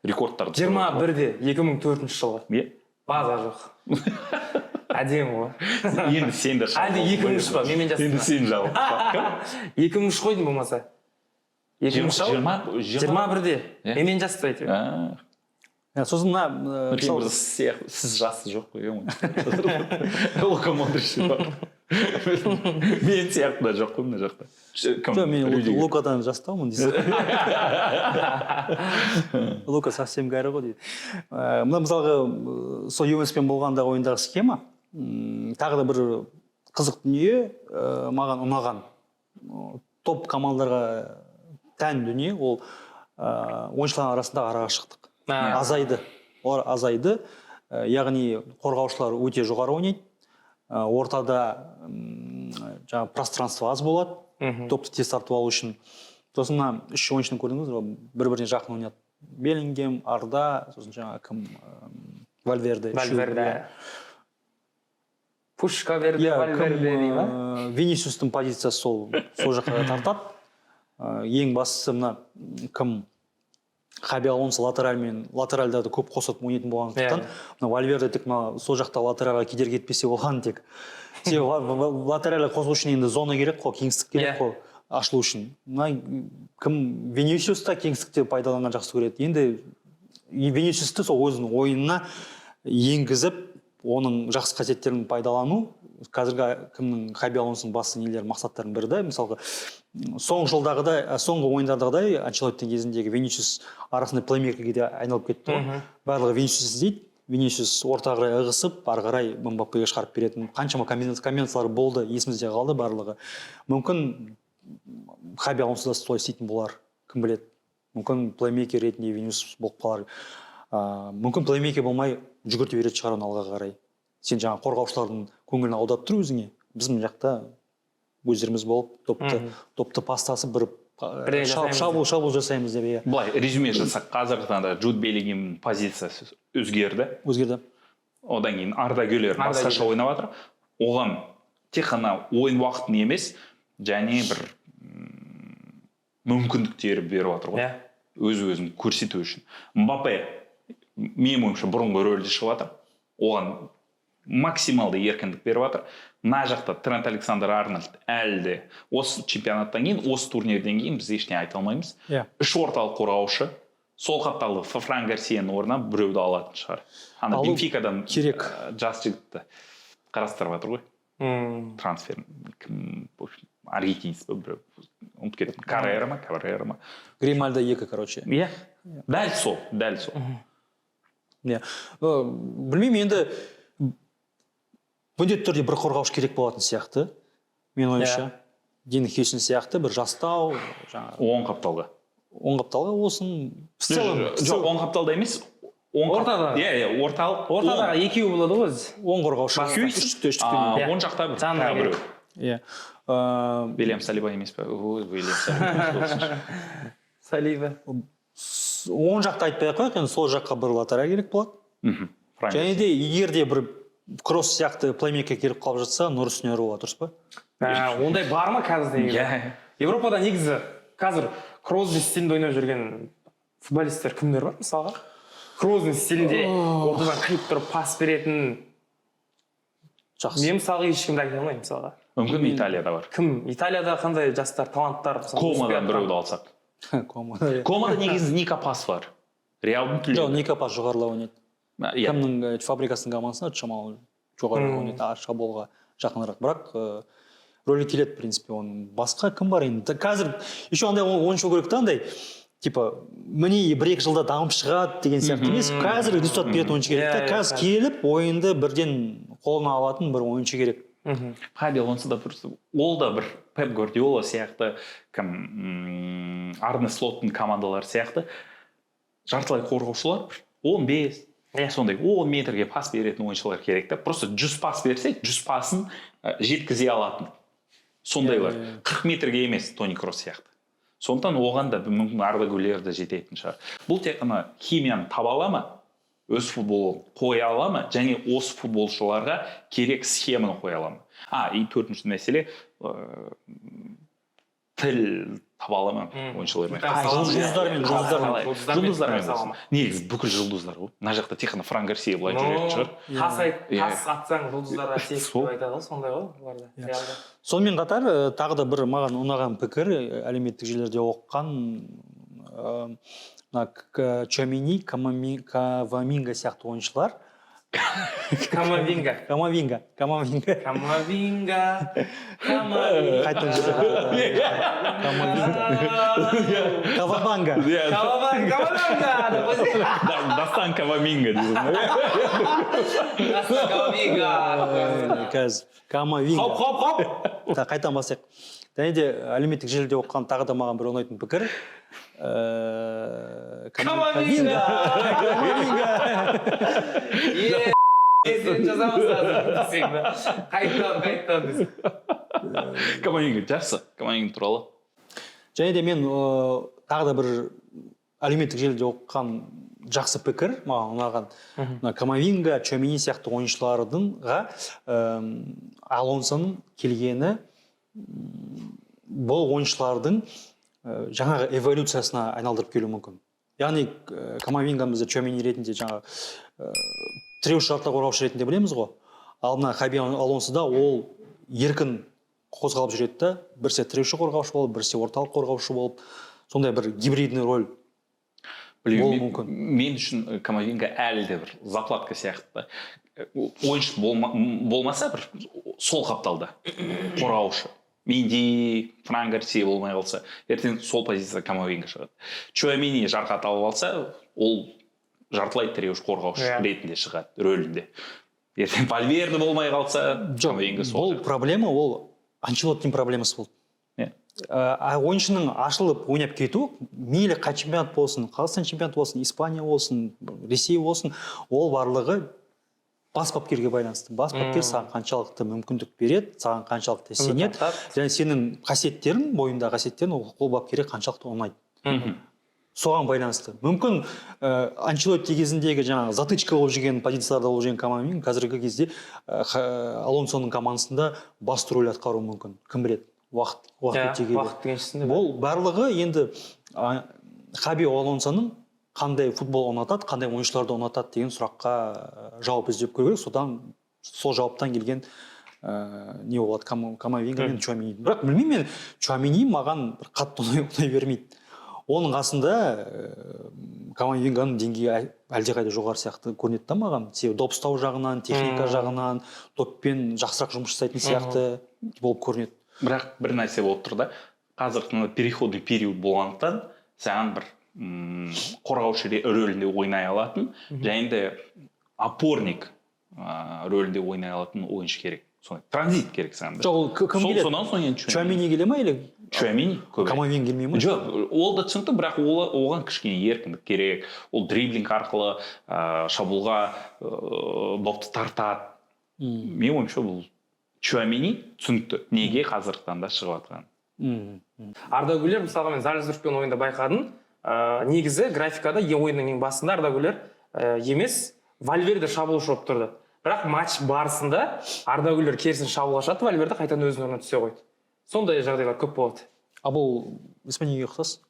рекордтарды. 21-де, 2004 жылғы. База жоқ, әдемі ғой. Енді сен де Әлде 2003 па? Менімен жассың Енді ба? сен жауап. 2003 қойдың болмаса. 2003 ау? 20. 21-де. Иә. Менімен жасты әйтеуір. Иә, сосын мына Нұркен мысалы мырза, сіз сияқты, сіз жасы жоқ қой, иә, Лука Модрич бар. Мен сияқты да жоқ қой мына жақта. Кім? Жоқ, мен Рюдигер. Лукадан жастаумын дейсің. Лука совсем кәрі ғой дейді. Мына мысалға, сол Ювентуспен болғандағы ойындағы схема, тағы да бір қызық дүние, маған ұнаған. Топ командаларға тән дүние ол, ойыншылардың арасындағы арақашықтық. Азайды. Олар азайды. Яғни қорғаушылар өте жоғары ойнайды. Ортада жаңағы пространство аз болады. Допты тез тартып алу үшін. Сосын мына үш ойыншыны көрдіңіз ғой, бір біріне жақын ойнады. Беллингем, Арда, сосын жаңағы кім, Вальверде. Үшеуі, Вальверде. иә. Пушка берді, Иә, Вальверде кім, дей ма? Винисиустың позициясы сол жаққа тартады. Ең бастысы мына кім, Хаби Алонсо латеральмен, латеральдарды көп қосып ойнайтын болғандықтан, мына Вальверде тек мына сол жақта латеральға кедергі етпесе болғаны тек. Себебі латеральға қосу үшін енді зона керек қой, кеңістік керек Иә. қой ашылу үшін. Мына кім, Винисиус та кеңістікте пайдаланған жақсы көреді. Енді Винисиусты сол өзінің ойынына енгізіп, оның жақсы қасиеттерін пайдалану қазіргі кімнің, Хаби Алонсоның басты нелері, мақсаттарының бірі да. Мысалға, соңғы жылдағыдай, соңғы ойындардағыдай Анчелоттың кезіндегі Винисиус арасында плеймейкерге де айналып кетті ғой. Барлығы Винисиус іздейді. Винисиус орта қарай ығысып, ары қарай Мбаппеге шығарып беретін қаншама комбинациялар болды, есімізде қалды барлығы. Мүмкін Хаби Алонсо да солай істейтін болар, кім біледі. Мүмкін плеймейкер ретінде Винисиус болып қалар. Мүмкін плеймейкер болмай жүгіртіп беретін шығар оны алға қарай. Сен жаңа қорғаушылардың көңілін аудап тұр өзіңе. Біз мына жақта өздеріміз болып допты пастасып бір Бірдеңе жасаймыз. Шабуыл жасаймыз деп, иә. Былай резюме жасақ, қазіргі таңда Джуд Беллингемнің позициясы өзгерді. Өзгерді. Одан кейін Арда Гүлер Арда басқаша Гүлер. ойнап жатыр. Оған тек қана ойын уақытын емес, және бір мүмкіндіктері беріп жатыр ғой. Өз өзін көрсету үшін. Мбаппе менің ойымша бұрынғы рөлде шығып жатыр. Оған максималды еркіндік беріп жатыр. Мына жақта Трент Александр Арнольд әлі де осы чемпионаттан кейін, осы турнирден кейін біз ештеңе айта алмаймыз. Үш орталық қорғаушы, сол қапталды Фран Гарсияның орнына біреуді алатын шығар. Ана Алу Бенфикадан керек. Жас жігітті қарастырып жатыр ғой. Трансфер кім, в общем, аргентинец па біреу, ұмытып кеттім. Каррера ма, Каррера ма? Гримальдо 2, короче. Иә. Дәл сол, дәл сол. Иә. Білмеймін енді, міндетті түрде бір қорғаушы керек болатын сияқты, менің ойымша. Дин Хьюсен сияқты бір жастау, жаңағы Оң қапталға. Оң қапталға болсын. В целом, Жоқ, в целом оң қапталда емес. Оң Ортада. Иә, иә, орталық. Ортадағы екеуі болады ғой өзі. Оң қорғаушы. Хьюсен, Үштікте, үштікте. Оң жақта бір Жанына тағы керек. біреу. Иә. Вильям Салиба емес пе? Ой, Вильям Салиба. Салиба. Оң жақта айтпай ақ қояйық, енді сол жаққа бір латераль керек болады. Франк. Және де егер де бір Кросс сияқты плеймейкер келіп қалып жатса, нұр үстіне ұру болады, дұрыс па? Ондай бар ма қазір негізі? Иә. Европада негізі қазір Кросс стилінде ойнап жүрген футболисттер кімдер бар мысалға? Кросстың стилінде ортадан қиып тұрып пас беретін. Жақсы. Мен мысалға ешкімді айта алмаймын мысалға. Мүмкін Италияда бар. Кім? Италияда қандай жастар, таланттар? Мысалы, Комадан өспей біреуді алсақ. Комада, иә. Комада негізі Ника Пас бар. Реалдың Жоқ, түлегі. Ника Пас жоғарылау ойнайды. Иә. Кімнің, Фабрикасының командасында шамалы жоғары ойнайды, шабуылға жақынырақ. Бірақ рөлі келеді, в принципе, оның. Басқа кім бар енді? Қазір еще андай ойыншы керек та, андай, типа, міне бір-екі жылда дамып шығады деген сияқты емес. Қазір результат беретін ойыншы керек та. Қазір келіп ойынды бірден қолына алатын бір ойыншы керек. Хаби Алонсо да просто, ол да бір Пеп Гвардиола сияқты, кім, Арне Слоттың командалары сияқты жартылай қорғаушылар бір 15, сондай 10 метрге пас беретін ойыншылар керек та. Просто 100 пас берсе, 100 пасын жеткізе алатын. Сондайлар. 40 метрге емес, Тони Кросс сияқты. Сондықтан оған да мүмкін Арда Гүлер де жететін шығар. Бұл тек қана химияны таба ала ма, өз футболын қоя ала ма, және осы футболшыларға керек схеманы қоя ала ма. И төртінші мәселе, тіл таба ала ма ойыншылармен? Жұлдыздармен, жұлдыздармен. Қалай? Жұлдыздармен Жұлдыздармен таба ала ма? болсын. Негізі бүкіл жұлдыздар ғой. Мына жақта тек қана Фран Гарсия былай жүретін шығар. Тас айт, тас атсаң жұлдыздарға тиеді Сол. деп айтады ғой, сондай ғой оларда. Реалда. Сонымен қатар, тағы да бір маған ұнаған пікір, әлеуметтік желілерде оқыған, мына Чуамени, Каваминга сияқты ойыншылар Камавинга. Камавинга, Камавинга. Камавинга. Камавинга. Қайтадан жүреді. Камавинга. Кавабанга. Иә. Камавинга. Деп қойсай. Дастан Каваминга дейсің ғой. Дастан Камавинга. Қазір Камавинга. Хоп, хоп, хоп. Так, қайтадан бастайық. Және де әлеуметтік желіде оқыған тағы да маған бір ұнайтын пікір. Камавинга. Камавинга. Е, сен жазамыз қазір десең да. Қайтадан, қайтадан десең. Камавинга жақсы. Камавинга туралы. Және де мен тағы да бір әлеуметтік желіде оқыған жақсы пікір маған ұнаған: мына Камавинга, Чуамени сияқты ойыншылардыңға Алонсоның келгені бұл ойыншылардың жаңағы эволюциясына айналдырып келуі мүмкін. Яғни Камавинганы біз Чуамени ретінде, жаңағы тіреуші жартылай қорғаушы ретінде білеміз ғой. Ал мына Хаби Алонсода ол еркін қозғалып жүреді да, бірсе тіреуші қорғаушы болып, бірсе орталық қорғаушы болып, сондай бір гибридный роль Білмеймін, болуы мүмкін. Мен үшін Камавинга әлі де бір заплатка сияқты да. Ойыншы болмаса, бір сол қапталда қорғаушы Менди, Фран Гарсия болмай қалса, ертең сол позицияда Камавинга шығады. Чуамени жарақат алып алса, ол жартылай тіреуші қорғаушы ретінде шығады рөлінде. Ертең Вальверде болмай қалса, Жоқ, Камавинга сол бұл жақта. проблема, ол Анчелоттың проблемасы болды. А ойыншының ашылып ойнап кету, мейлі қай чемпионат болсын, Қазақстан чемпионаты болсын, Испания болсын, Ресей болсын, ол барлығы бас бапкерге байланысты. Бас бапкер саған қаншалықты мүмкіндік береді, саған қаншалықты сенеді тартады. Және сенің қасиеттерің, бойыңдағы қасиеттерің ол бапкерге қаншалықты ұнайды, соған байланысты. Мүмкін, Анчелотти кезіндегі жаңағы затычка болып жүрген позицияларда болып жүрген Камамин қазіргі кезде Алонсоның командасында басты рөл атқаруы мүмкін. Кім біледі, уақыт өте келе. Уақыт еншісінде. Бұл барлығы енді Хаби Алонсоның қандай футбол ұнатады, қандай ойыншыларды ұнатады деген сұраққа жауап іздеп көру керек. Содан, сол жауаптан келген не болады Камавинга мен Чуамени. Бірақ білмеймін, мен Чуамени маған бір қатты ұнай бермейді. Оның қасында Камавинганың деңгейі әлдеқайда жоғары сияқты көрінеді да маған, себебі доп ұстау жағынан, техника жағынан, доппен жақсырақ жұмыс жасайтын сияқты болып көрінеді. Бірақ бір нәрсе болып тұр да: қазір мына переходный период болғандықтан, саған бір қорғаушы рөлінде ойнай алатын және де опорник рөлінде ойнай алатын ойыншы керек, сондай транзит керек саған да. Жоқ, ол кім келеді? Содан соң енді Чуамени. Чуамени келе ма или Чуамени көбірек. Камавинга келмей ма? Жоқ, ол да түсінікті, бірақ ол, оған кішкене еркіндік керек. Ол дриблинг арқылы шабуылға допты тартады. Менің ойымша, бұл Чуамени түсінікті, неге қазіргі таңда шығып жатқан. Арда Гүлер, мысалға, мен Зальцбургпен ойында байқадым. Негізі графикада ойынның ең басында Арда Гүлер емес, Вальверде шабуылшы болып тұрды. Бірақ матч барысында Арда Гүлер керісінше шабуылға шығады, Вальверде қайтадан өзінің орнына түсе қойды. Сондай жағдайлар көп болады. А бұл Испанияға ұқсас,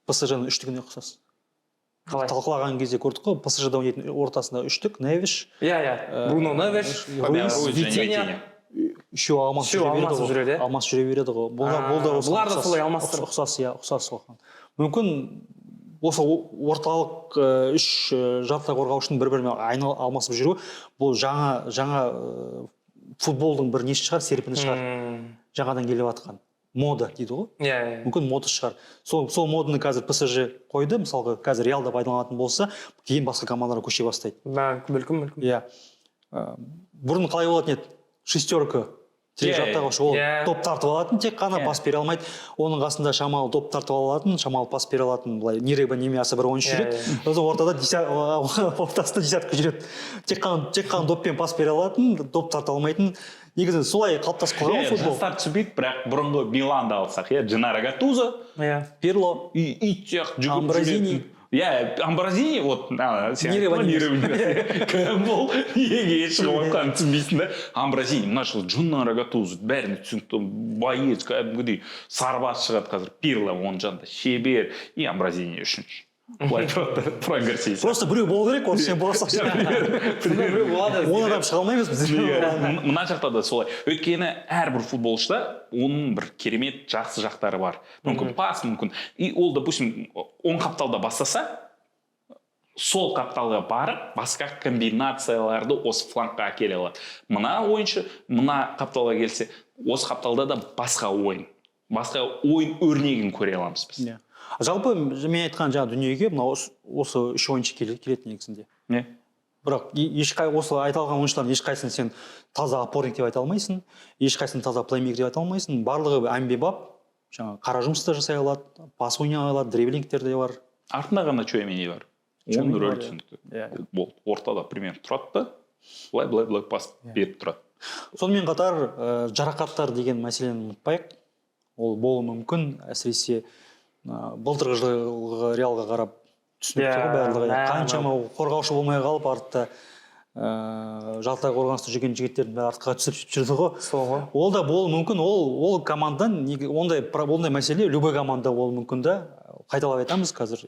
ПСЖ-ның үштігіне ұқсас. Қалай? Талқылаған кезде көрдік қой, ПСЖ-да ойнайтын ортасында үштік: Невиш, Иә, иә, Бруно Невеш, Руис, Руис және Витинья. Витинья. Үшеуі алмасып Үшеуі жүре береді алмасып ғой. жүреді, иә? Алмасып жүре береді ғой. Бұл да, бұл да А, осыған бұлар да ұқсас. солай алмастырып. Ұқсас, иә, ұқсас оған. Мүмкін, осы орталық үш жартылай қорғаушының бір бірімен алмасып жүруі бұл жаңа футболдың бір несі шығар, серпіні шығар, жаңадан келіп жатқан мода дейді ғой. Иә, иә. Мүмкін, мода шығар. Сол моданы қазір ПСЖ қойды, мысалға, қазір Реалда пайдаланатын болса, кейін басқа командалар көше бастайды. Бәлкім, мүмкін. Иә. Бұрын қалай болатын еді? Шестерка, тірек жақтағы ол доп тартып алатын тек қана, пас бере алмайды. Оның қасында шамалы доп тартып алатын, шамалы пас бере алатын, былай ни рыба ни мясо бір ойыншы жүреді. Сосын ортада ортасында десятка жүреді, тек қана доппен пас бере алатын, доп тарта алмайтын. Негізі солай қалыптасып қалған ғой футбол. Жастар түсінбейді, бірақ бұрынғы Миланды алсақ, иә, Дженнаро Гаттузо, Иә. Пирло. Ит сияқты жүгіріп Амброзини. жүретін. Иә, Амброзини, вот ана, сен Ни рыба, айттың ғой, ни ни рыба, ни мясо. Кім ол, неге шығып жатқанын түсінбейсің да. Амброзини, мына жылы Дженнаро Гаттузо, бәріне түсінікті боец, кәдімгідей сарбаз шығады. Қазір Пирло оның жанында шебер, и Амброзини үшінші былай тұрады да, Фран Гарсия. Просто біреу болу керек, оны сен бола салшы. Сондай біреу болады. 10 адам шыға алмаймыз біз. Иә, мына жақта да солай, өйткені әрбір футболшыда оның бір керемет жақсы жақтары бар, мүмкін, пас, мүмкін. И ол, допустим, оң қапталда бастаса, Сол қапталға барып, басқа комбинацияларды осы флангқа әкеле алады. Мына ойыншы мына қапталға келсе, осы қапталда да басқа ойын, басқа ойын өрнегін көре аламыз біз. Иә. Жалпы мен айтқан жаңа дүниеге мынау осы үш ойыншы келеді негізінде. Не? Бірақ ешқай осы айтылған ойыншылардың ешқайсысын сен таза опорник деп айта алмайсың, ешқайсысын таза плеймейкер деп айта алмайсың. Барлығы әмбебап, жаңа қара жұмыс та жасай алады, пас ойнай алады, дриблингтер де бар. Артында ғана Чуамени бар. Оның Чуамени рөлі бар, иә. түсінікті. Иә. Болды. Ортада примерно тұрады да, былай, былай, былай пас беріп тұрады. Сонымен қатар жарақаттар деген мәселені ұмытпайық. Ол болуы мүмкін, әсіресе былтырғы жылғы Реалға қарап түсінікті ғой барлығы. Қаншама қорғаушы болмай қалып, артта жартылай қорғаныста жүрген жігіттердің бәрі артқа түсіп жүрді ғой. Сол ғой. Ол да болуы мүмкін. Ол командадан ондай мәселе любой командада болуы мүмкін да. Қайталап айтамыз, қазір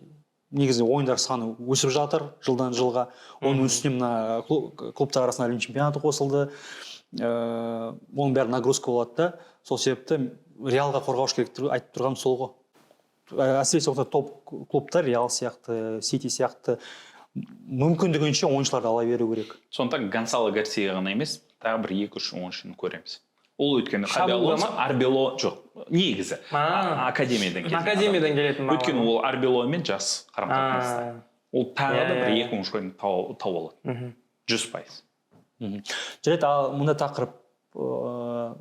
негізі ойындар саны өсіп жатыр жылдан жылға. Оның үстіне мына клубтар арасында әлем чемпионаты қосылды. Оның бәрі нагрузка болады да. Сол себепті Реалға қорғаушы керек айтып тұрғаным сол ғой. Әсіресе осы топ клубтар, Реал сияқты, Сити сияқты, мүмкіндігінше ойыншыларды ала беру керек. Сондықтан Гонсало Гарсия ғана емес, тағы бір екі-үш ойыншыны көреміз. Ол өйткені Хаби Шабуылда Алонсо, ма? Арбело жоқ, негізі академиядан келетін Академиядан адам. келетін маған. Өйткені ол Арбеломен жас қарым-қатынаста. Ол тағы да бір екі ойыншы тауып алады. 100%. Жарайды, ал мында тақырып,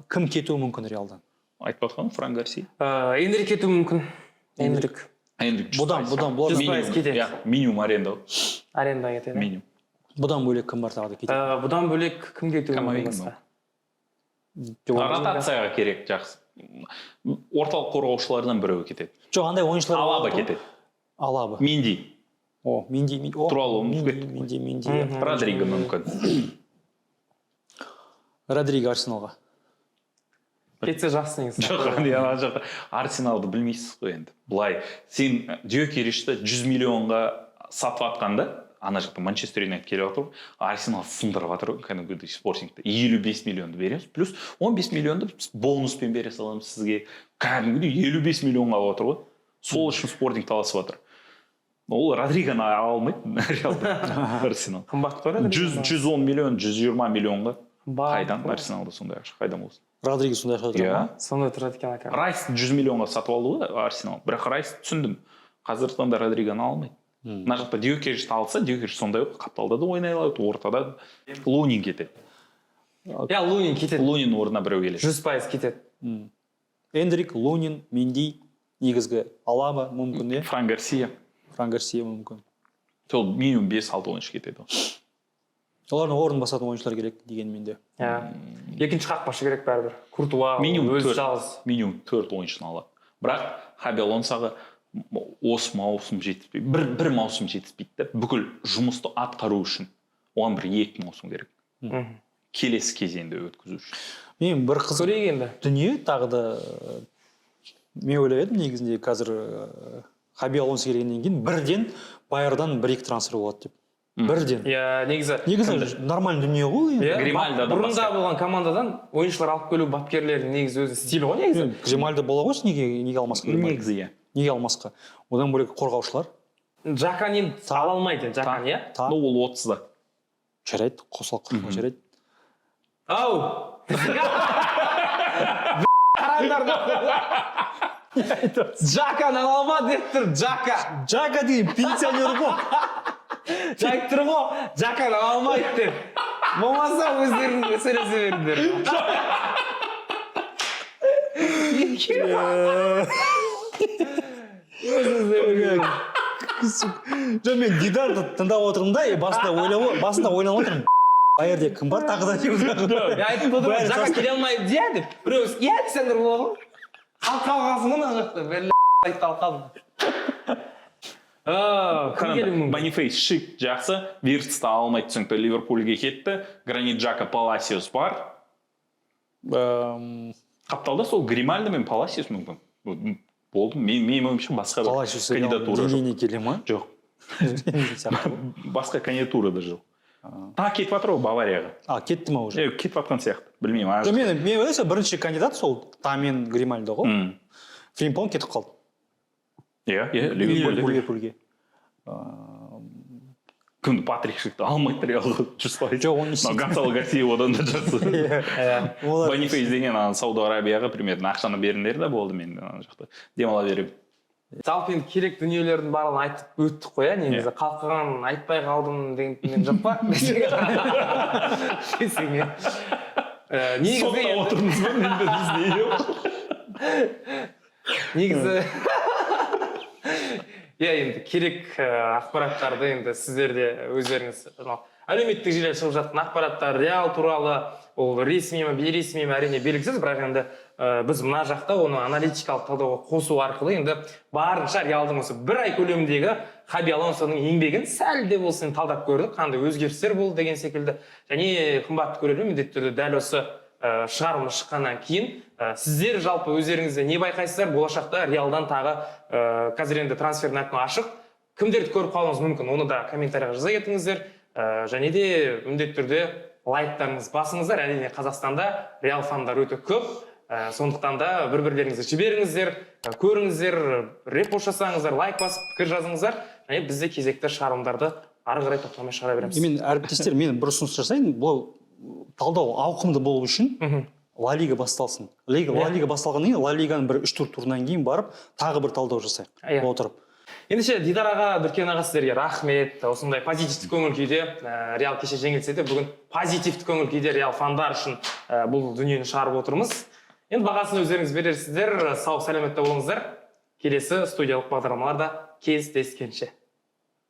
кім кетуі мүмкін Реалдан? Айтып жатқаным Фран Гарсия. Эндрик кетуі мүмкін. Эндрик. Эндрик жүз Бұдан, пайыз. бұдан, бұдан, Жүз пайыз Минимум, кетеді. иә, минимум аренда. Аренда кетеді. Минимум. Бұдан бөлек кім бар тағы да кетеді? Бұдан бөлек кім кетуі мүмкін Камавинга. басқа? Деп ойлаймын. Ротацияға керек, жақсы. Орталық қорғаушылардан біреуі кетеді. Жоқ, андай ойыншылар Алаба болады ғой. кетеді. Алаба. Менди. О, Менди, о, Туралы ұмытып Менди, кеттік қой. Менди, Менди. Родриго мүмкін. Родриго Арсеналға. Кетсе жақсы негізі. Жоқ, ана жақта Арсеналды білмейсіз ғой енді. Былай, сен Дьокеришті 100 миллионға сатып атқанда, ана жақта Манчестер Юнайтед келіп жатыр ғой, Арсенал сындырып жатыр ғой кәдімгідей Спортингті. 55 миллионды береміз, плюс 15 миллионды бонуспен бере саламыз сізге. Кәдімгідей 55 миллионға алып жатыр ғой. Сол үшін Спортинг таласып жатыр. Ол Родригоны ала алмайды Реалда Арсенал. Қымбат қой Родриго. 110 миллион, 120 миллионға. Қымбат Қайдан қой. Арсеналда сондай ақша қайдан болсын? Родриго сондай ақша тұра Иә. ма? Сондай тұрады екен ака. Райс 100 миллионға сатып алды ғой Арсенал. Бірақ Райс түсіндім. Қазіргі таңда Родригоны алмайды. Мына жақта Дьокеришті алса, Дьокериш сондай ғой, қапталда да ойнай алады, ортада. Лунин кетеді. Иә, Лунин кетеді. Лунин орнына біреу келеді. 100% кетеді. Эндрик, Лунин, Менди, негізгі Алаба мүмкін, иә? Фран Гарсия. Фран Гарсия мүмкін. Сол минимум 5-6 ойыншы кетеді ғой. Олардың орнын басатын ойыншылар керек дегенмен де. Иә. Екінші қақпашы керек бәрібір. Куртуа Минимум өзі төрт. жалғыз. Минимум 4 ойыншыны алады. Бірақ Хаби Алонсоға осы маусым жетіспей, бір маусым жетіспейді да, бүкіл жұмысты атқару үшін оған бір 2 маусым керек. Келесі кезеңді өткізу үшін. Мен бір қызық Көрейік енді. дүние тағы да, мен ойлап едім негізінде қазір Хаби Алонсо келгеннен кейін бірден Байердан бір-екі трансфер болады деп. Бірден. Иә, негізі. Негізі нормальный дүние ғой енді. Иә, Гримальдодан бұрында басқа. болған командадан ойыншылар алып келу бапкерлердің негізі өзінің стилі ғой негізі. Гримальдо бола қойсын, неге алмасқа Гримальдо? Негізі, иә. Неге алмасқа? Одан бөлек қорғаушылар. Жакан енді ала алмайды енді, Жакан, иә? Та. Ну, ол 30-да. Жарайды, қосалқы жарайды. Ау! Қараңдар Жакан ала алмады деп тұр, Жака. Жака деген пенсионер ғой. Айтып тұр ғой, Жакан ала алмайды деп. Болмаса өздерің сөйлесе беріңдер. Жоқ, мен Дидарды тыңдап отырмын да, и басында ойлап, басында ойланып отырмын. Байерде кім бар тағы да деп. Мен айтып отырмын, Бәрі Жака келе алмайды иә деп. Біреу иә десеңдер болады ғой. Қалып қалғансың ғой мына жақта. Бәрі айтып қалып қалдым. Кім келуі мүмкін? Бонифейс Шик жақсы, Виртсті алмайды түсінікті, Ливерпульге кетті. Гранит Джака, Паласиос бар. Қапталда сол Гримальдо мен Паласиос мүмкін. Болды, менің ойымша басқа бір Паласиос кандидатура жоқ. деңгейіне келе ма? Жоқ. Сияқты ғой. Басқа кандидатура да жоқ. Та кетіп жатыр ғой Баварияға. А, кетті ма уже? Кетіп жатқан сияқты. Білмеймін. Жоқ, мен ойлаймын, бірінші кандидат сол Та мен Гримальдо ғой. Фримпон кетіп қалды. Иә, иә, Ливерпульде. Ливерпульге. Кімді, Патрик Шикті алмайды Реалға 100%. Жоқ, оны не Мынау істейді? Гонсало Гарсия одан да жақсы. Олар Бонифейс деген ана Сауд Арабияға примерно ақшаны беріңдер да, болды, мен ана жақта демала беремін. Жалпы енді керек дүниелердің барлығын айтып өттік қой, иә, негізі. Қалқыған айтпай қалдым деген жоқ па десең, иә. Негізі Сотта отырмыз ба, мен де не. Негізі, иә, енді керек ақпараттарды енді сіздер де өздеріңіз мынау әлеуметтік желіде шығып жатқан ақпараттар Реал туралы, ол ресми ме, бейресми ме, әрине, белгісіз, бірақ енді біз мына жақта оны аналитикалық талдауға қосу арқылы енді барынша Реалдың осы бір ай көлеміндегі Хаби Алонсоның еңбегін сәл де болсын талдап көрдік, қандай өзгерістер болды деген секілді. Және, қымбатты көрермен, міндетті түрде дәл осы шығарылым шыққаннан кейін сіздер жалпы өздеріңізде не байқайсыздар, болашақта Реалдан тағы қазір енді трансферный окно ашық, кімдерді көріп қалуыңыз мүмкін, оны да комментарийға жаза кетіңіздер. Және де міндетті түрде лайктарыңызды басыңыздар. Әрине, Қазақстанда Реал фандары өте көп, сондықтан да бір бірлеріңізді жіберіңіздер, көріңіздер, репост жасаңыздар, лайк басып, пікір жазыңыздар және біз де кезекті шығарылымдарды ары қарай тоқтамай шығара береміз. Мен, әріптестер, мен бір ұсыныс жасайын. Бұл талдау ауқымды болу үшін Ла Лига басталсын. Ла Лига басталғаннан кейін, Ла Лиганың бір 3-4 турынан кейін барып тағы бір талдау жасайық отырып. Ендеше, Дидар аға, Дүркен аға, сіздерге рахмет. Осындай позитивті көңіл күйде, Реал кеше жеңілсе де, бүгін позитивті көңіл күйде Реал фандар үшін бұл дүниені шығарып отырмыз. Енді бағасын өздеріңіз берерсіздер. Сау сәлеметте болыңыздар, келесі студиялық бағдарламаларда кездескенше.